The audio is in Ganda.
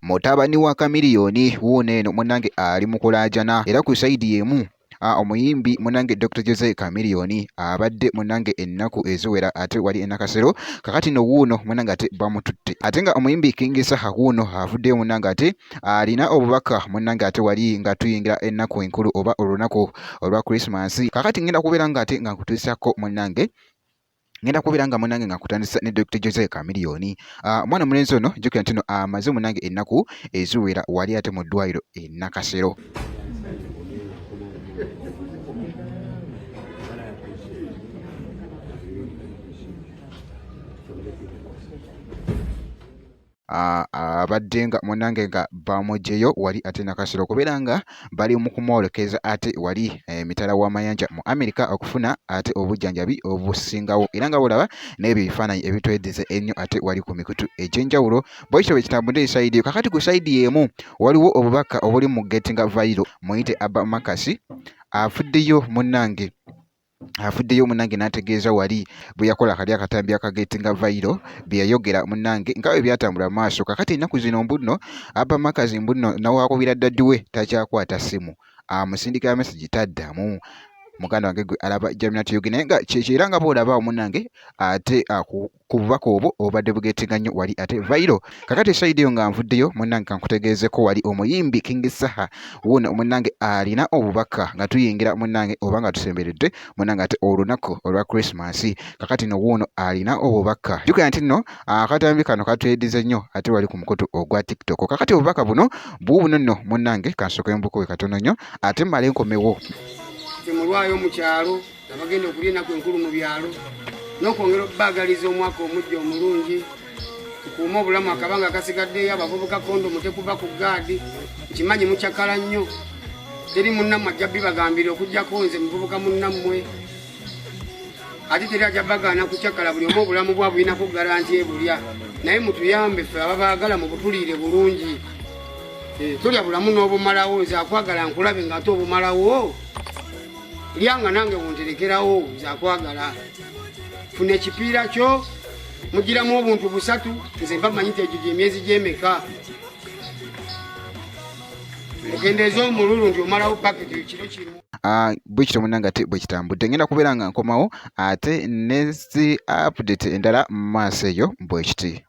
Mutabani wa Chameleone wuuno eno munnange ali mu kulaajana era ku sayidi y'emu omuyimbi munnange Dr. Jose Chameleone abadde munnange ennaku eziwera ate wali e Nakasero. Kakati no wuuno munnange ate bamututte, ate nga omuyimbi King Saha wuuno avuddeyo munnange ate alina obubaka munnange ate wali nga tuyingira ennaku enkulu oba olunaku olwa Christmas. Kakati ngenda kubeera nga ate nga nkutuusaako munnange, ngenda kubeera nga munange nga nkutandisa ne Dr. Jose Chameleone. Omwana omulenzi ono jjukira nti no amaze munange ennaku eziwera wali ate mu ddwaliro e Nakasero. Abadde nga munnange nga bamuggyeyo wali ate Nakasero okubeera nga bali mu kumwolekeza ate wali emitala eh, w'amayanja mu Amerika okufuna ate obujjanjabi obusingawo, era nga bw'olaba n'ebyo ebifaananyi ebitwedize ennyo ate wali ku mikutu egy'enjawulo. Bwekityo bwe kitambudde esayidi eyo. Kakati ku sayidi y'emu waliwo obubaka obuli mu Getting Viral, muyite Abba Marcus avuddeyo munnange avuddeyo munnange n'ategeeza wali bwe yakola kali akatambi akagetinga vayiro bye yayogera munnange nga bwe byatambula mu maaso. Kakati ennaku zino mbunno Abba Marcus mbunno nawakubira ddaddi we takyakwata ssimu, amusindikira mesegi taddamu. Muganda wange gwe alaba Jamina Tuyugi naye nga kyekyo era nga bw'olaba munnange ate ku bubaka obwo obubadde bugetinga nnyo wali ate vairo. Kakati esayidi eyo nga nvuddeyo munnange kankutegeezeko wali omuyimbi King Saha wuuno munnange alina obubaka nga tuyingira munnange oba nga tusemberedde munnange ate olunaku olwa Christmas. Kakati no wuuno alina obubaka, jjukira nti nno akatambi kano katwedize nnyo ate wali ku mukutu ogwa TikTok. Kakati obubaka buno buubuno nno munnange kansooke mbukuwe katono nnyo ate mmale nkomewo. Temulwayo mu kyalo abagenda okulya ennaku enkulu mu byalo n'okwongera okubaagaliza omwaka omujja omulungi. Tukuume obulamu akabanga akasigaddeyo. Abavubuka kondomu tekuva ku gaadi, nkimanyi mucakala nnyo, teri munnammwe ajja bibagambira okuggyako nze muvubuka munnammwe, ate teri ajja bagaana kucakala, buli omu obulamu bwa bulinako garanti ebulya, naye mutuyambe ffe ababaagala mubutuliire bulungi. Tolya bulamu n'obumalawo, nze akwagala nkulabe ng'ate obumalawo lyanga nange wonterekerawo, nze akwagala funa ekipiira kyo mugiramu obuntu busatu, nze mba manyi nti egyo gyemyezi gyemeka, okendeeza omululu nti omalawo paketi ekiro kimu. Bwekityo munnange ate bwe kitambudde, ngenda kubeera nga nkomawo ate ne zi update endala mu maaso eyo bwekiti.